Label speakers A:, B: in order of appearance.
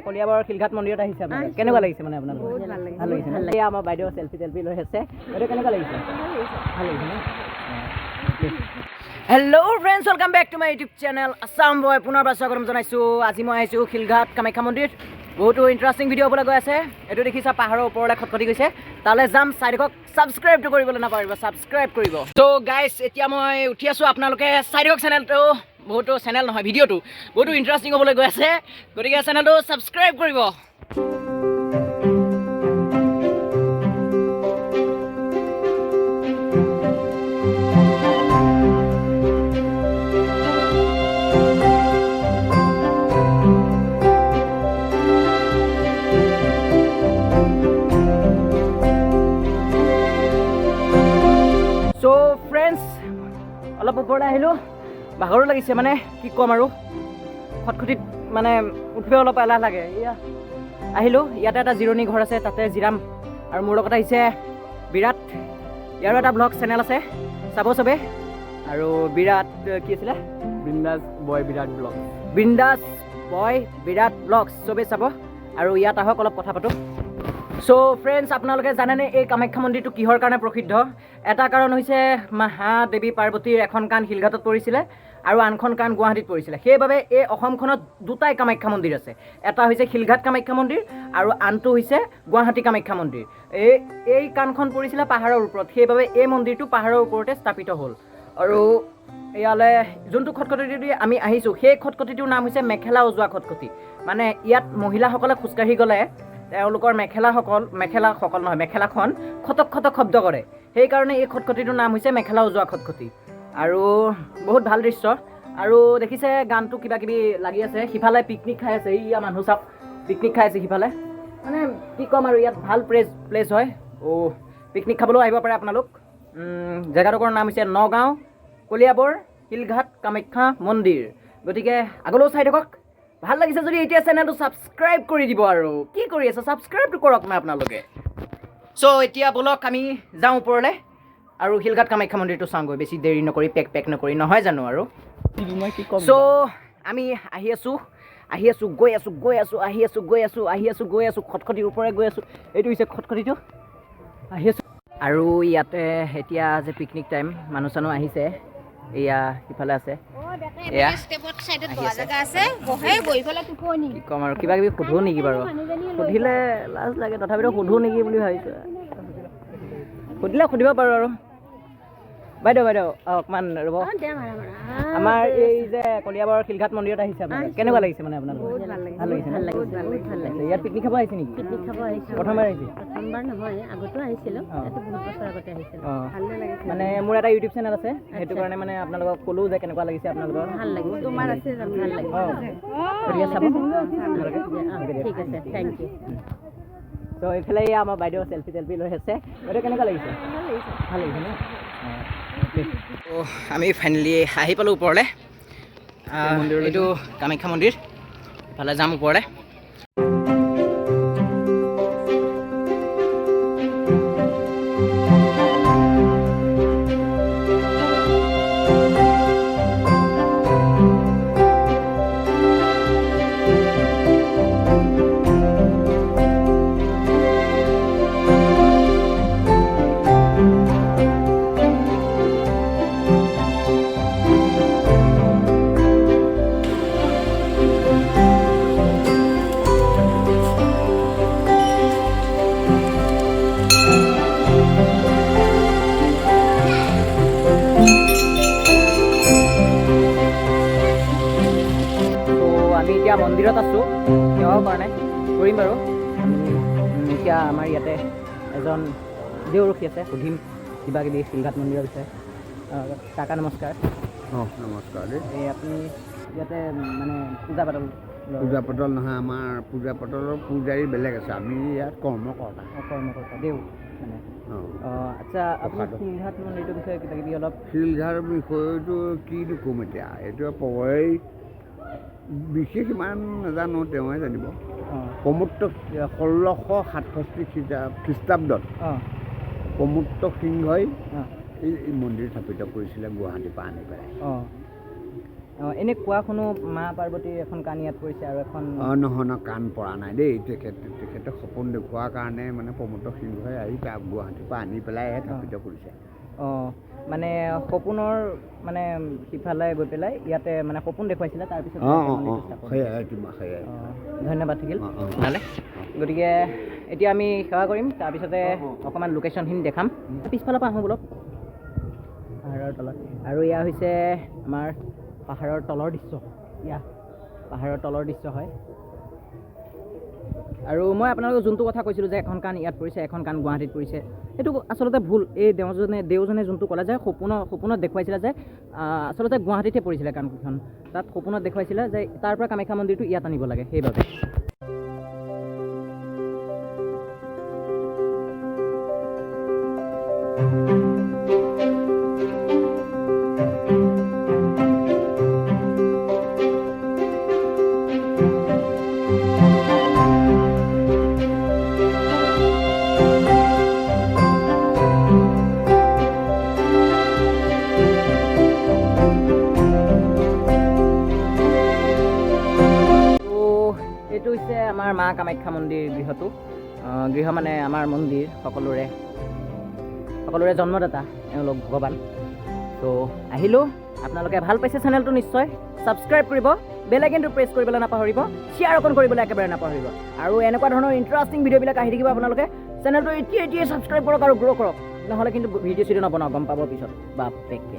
A: কলিয়াবৰ শিলঘাট মন্দিৰত আহিছে আপোনালোকে, কেনেকুৱা লাগিছে? মানে আপোনালোকৰ
B: বহুত ভাল লাগিছে।
A: ভাল লাগিছে ন? এয়া আমাৰ বাইদেউ চেলফি তেলফি লৈ আছে। বাইদেউ, কেনেকুৱা লাগিছে? ভাল লাগিছে ন? Hello friends, welcome back to my YouTube channel Assam Boy. পুনৰবাৰ স্বাগতম জনাইছোঁ। আজি মই আহিছোঁ শিলঘাট কামাখ্যা মন্দিৰত। বহুতো ইণ্টাৰেষ্টিং ভিডিঅ' হ'বলৈ গৈ আছে। এইটো দেখিছা, পাহাৰৰ ওপৰলৈ খটখটি গৈছে, তালৈ যাম, চাই থাকক। ছাবস্ক্ৰাইবটো কৰিবলৈ নাপাহৰিব, ছাবস্ক্ৰাইব কৰিব। চ' গাইজ, এতিয়া মই উঠি আছোঁ, আপোনালোকে চাই থাকক। চেনেলটো বহুতো, চেনেল নহয়, ভিডিঅ'টো বহুতো ইণ্টাৰেষ্টিং হ'বলৈ গৈ আছে, গতিকে চেনেলটো ছাবস্ক্ৰাইব কৰিব। চ' ফ্ৰেণ্ডছ, অলপ ওপৰলৈ আহিলোঁ, ভাগৰো লাগিছে, মানে কি ক'ম আৰু, খটখটিত মানে উঠিব অলপ এলাহ লাগে। এয়া আহিলোঁ, ইয়াতে এটা জিৰণি ঘৰ আছে, তাতে জিৰাম। আৰু মোৰ লগত আহিছে বিৰাট, ইয়াৰো এটা ব্লগ চেনেল আছে, চাব চবে। আৰু বিৰাট কি আছিলে?
C: বিন্দাছ বয় বিৰাট ব্লগ।
A: বিন্দাছ বয় বিৰাট ব্লগছ, চবেই চাব। আৰু ইয়াত আহক, অলপ কথা পাতোঁ। চ' ফ্ৰেণ্ডছ, আপোনালোকে জানেনে এই কামাখ্যা মন্দিৰটো কিহৰ কাৰণে প্ৰসিদ্ধ? এটা কাৰণ হৈছে মা দেৱী পাৰ্বতীৰ এখন কাণ শিলঘাটত পৰিছিলে আৰু আনখন কাণ গুৱাহাটীত পৰিছিলে। সেইবাবে এই অসমখনত দুটাই কামাখ্যা মন্দিৰ আছে। এটা হৈছে শিলঘাট কামাখ্যা মন্দিৰ আৰু আনটো হৈছে গুৱাহাটী কামাখ্যা মন্দিৰ। এই কাণখন পৰিছিলে পাহাৰৰ ওপৰত, সেইবাবে এই মন্দিৰটো পাহাৰৰ ওপৰতে স্থাপিত হ'ল। আৰু ইয়ালৈ যোনটো খটখটি দি আমি আহিছোঁ, সেই খটখটিটোৰ নাম হৈছে মেখেলা ওজোৱা খটখটি। মানে ইয়াত মহিলাসকলে খোজকাঢ়ি গ'লে তেওঁলোকৰ মেখেলাসকল, মেখেলাসকল নহয়, মেখেলাখন খটক খটক শব্দ কৰে। সেইকাৰণে এই খটখটিটোৰ নাম হৈছে মেখেলা ওজোৱা খটখটি। আৰু বহুত ভাল দৃশ্য। আৰু দেখিছে, গানটো কিবা কিবি লাগি আছে, সিফালে পিকনিক খাই আছে। এইয়া মানুহ চাওক, পিকনিক খাই আছে সিফালে। মানে কি ক'ম আৰু, ইয়াত ভাল প্লেচ প্লেচ হয়। অ' পিকনিক খাবলৈও আহিব পাৰে আপোনালোক। জেগাডোখৰৰ নাম হৈছে নগাঁও কলিয়াবৰ শিলঘাট কামাখ্যা মন্দিৰ। গতিকে আগলৈও চাই থাকক। ভাল লাগিছে যদি এতিয়া চেনেলটো ছাবস্ক্ৰাইব কৰি দিব। আৰু কি কৰি আছে? ছাবস্ক্ৰাইবটো কৰক না আপোনালোকে। চ' এতিয়া ব'লক, আমি যাওঁ ওপৰলৈ আৰু শিলঘাট কামাখ্যা মন্দিৰটো চাওঁগৈ, বেছি দেৰি নকৰি, পেক পেক নকৰি, নহয় জানো? আৰু
C: মই কি ক'ম?
A: চ' আমি আহি আছোঁ, আহি আছোঁ, গৈ আছোঁ, গৈ আছোঁ, আহি আছোঁ, গৈ আছোঁ, আহি আছোঁ, গৈ আছোঁ, খটখটিৰ ওপৰে গৈ আছোঁ। এইটো হৈছে খটখটিটো, আহি আছোঁ। আৰু ইয়াতে এতিয়া যে পিকনিক টাইম, মানুহ চানুহ আহিছে। এয়া সিফালে আছে। এয়া
B: ষ্টেপত চাইডত
A: আহি
B: বহা
A: আছে।
B: জেগা আছে, বহে, বহি পেলাই টোপনি।
A: কি ক'ম আৰু, কিবা কিবি সোধো নেকি বাৰু? সুধিলে লাজ লাগে, তথাপিতো সোধো নেকি বুলি ভাবিছোঁ। সুধিলে সুধিব পাৰোঁ। আৰু বাইদেউ, বাইদেউ, অকণমান ৰ'ব। আমাৰ এই যে কলিয়াবৰ শিলঘাট মন্দিৰত আহিছে আপোনালোকে, কেনেকুৱা লাগিছে? মানে আপোনালোকৰ
B: বহুত ভাল লাগিছে।
A: ভাল লাগিছে ন?
B: ভাল লাগিছে, বহুত ভাল লাগিছে।
A: ইয়াত পিকনিক খাব আহিছে নেকি?
B: পিকনিক খাব আহিছোঁ।
A: প্ৰথমবাৰ আহিছে?
B: প্ৰথমবাৰ নহয়, আগতো আহিছিলোঁ। এইটো বহুত বছৰ আগতে আহিছিলোঁ। ভালে লাগিছে।
A: মানে মোৰ এটা ইউটিউব চেনেল আছে, সেইটো কাৰণে মানে আপোনালোকক ক'লোঁ যে কেনেকুৱা লাগিছে আপোনালোকৰ।
B: ভাল লাগিছে। তোমাৰ আছে? ভাল লাগিছে।
A: অঁ, গতিকে চাব আপোনালোকে।
B: ঠিক আছে, thank U.
A: ত' এইফালে এয়া আমাৰ বাইদেউ চেলফি তেলফি লৈ আছে। বাইদেউ, কেনেকুৱা লাগিছে?
B: ভাল লাগিছে।
A: ভাল লাগিছে ন? অঁ, আমি ফাইনেলি আহি পালোঁ ওপৰলৈ। এইটো কামাখ্যা মন্দিৰ, ইফালে যাম ওপৰলৈ। ত' আমি এতিয়া মন্দিৰত আছোঁ, সেৱাও কৰা নাই, কৰিম বাৰু আমি। এতিয়া আমাৰ ইয়াতে এজন দেও ৰখি আছে, সুধিম কিবা কিবি শিলঘাট মন্দিৰৰ বিষয়ে। কাকা, নমস্কাৰ।
C: অঁ, নমস্কাৰ দেই।
A: এই আপুনি ইয়াতে মানে পূজা পাতল?
C: পূজা পাতল নহয়, আমাৰ পূজা পাতলৰ পূজাৰী বেলেগ আছে, আমি ইয়াত কৰ্মকৰ্তা।
A: কৰ্মকৰ্তা দেও মানে।
C: অঁ।
A: অঁ, আচ্ছা, আপুনি
C: প্ৰসাদত।
A: শিলঘাট মন্দিৰটোৰ বিষয়ে কিবা কিবি অলপ?
C: শিলঘাটৰ বিষয়টো কিনো ক'ম এতিয়া, এইটো পই বিশেষ ইমান নাজানো, তেওঁহে জানিব। প্ৰমত্ত 1667 খ্ৰীষ্টাব্দত প্ৰমত্ত সিংহই এই মন্দিৰ স্থাপিত কৰিছিলে গুৱাহাটীৰ পৰা আনি পেলাই।
A: অঁ, এনেই কোৱা শুনো মা পাৰ্বতীৰ এখন কাণ ইয়াত পৰিছে আৰু এখন।
C: অঁ, নহয় নহয়, কাণ পৰা নাই দেই। তেখেতে সপোন দেখুওৱাৰ কাৰণে মানে প্ৰমত্ত সিংহই আহি তাক গুৱাহাটীৰ পৰা আনি পেলাই ইয়াত স্থাপিত কৰিছে।
A: অঁ, মানে সপোনৰ মানে সিফালে গৈ পেলাই ইয়াতে মানে সপোন দেখুৱাইছিলে, তাৰপিছত
C: অঁ
A: ইয়াতে
C: অঁ
A: মন্দিৰটো
C: অঁ
A: স্থাপন।
C: সেয়াই তোমাৰ, সেয়াই।
A: অঁ, ধন্যবাদ থাকিল।
C: অঁ, অঁ।
A: ভালে। গতিকে এতিয়া আমি সেৱা কৰিম, তাৰপিছতে অকণমান লোকেশ্যনখিনি দেখাম। পিছফালৰ পৰা আহোঁ বলক, পাহাৰৰ তলত। আৰু এয়া হৈছে আমাৰ পাহাৰৰ তলৰ দৃশ্য। এয়া পাহাৰৰ তলৰ দৃশ্য হয়। আৰু মই আপোনালোকক যোনটো কথা কৈছিলোঁ যে এখন কাণ ইয়াত পৰিছে, এখন কাণ গুৱাহাটীত পৰিছে, সেইটো আচলতে ভুল। এই দেওজনে যোনটো ক'লে যে সপোনত দেখুৱাইছিলে যে আচলতে গুৱাহাটীতহে পৰিছিলে কাণকেইখন। তাত সপোনত দেখুৱাইছিলে যে তাৰ পৰা কামাখ্যা মন্দিৰটো ইয়াত আনিব লাগে, সেইবাবে। তো এইটো হৈছে আমাৰ মা কামাখ্যা মন্দিৰ গৃহটো। গৃহ মানে আমাৰ মন্দিৰ, সকলোৰে জন্মদাতা এওঁলোক ভগৱান। তো আহিলোঁ, আপোনালোকে ভাল পাইছে চেনেলটো নিশ্চয় ছাবস্ক্ৰাইব কৰিব, বেল আইকনটো প্ৰেছ কৰিবলৈ নাপাহৰিব, শ্বেয়াৰ অকণ কৰিবলৈ একেবাৰে নাপাহৰিব। আৰু এনেকুৱা ধৰণৰ ইণ্টাৰেষ্টিং ভিডিঅ'বিলাক আহি থাকিব। আপোনালোকে চেনেলটো এতিয়া এতিয়াই ছাবস্ক্ৰাইব কৰক আৰু গ্ৰ' কৰক, নহ'লে কিন্তু ভিডিঅ' চিডিঅ' নবনাওঁ, গম পাব পিছত বাপেকে।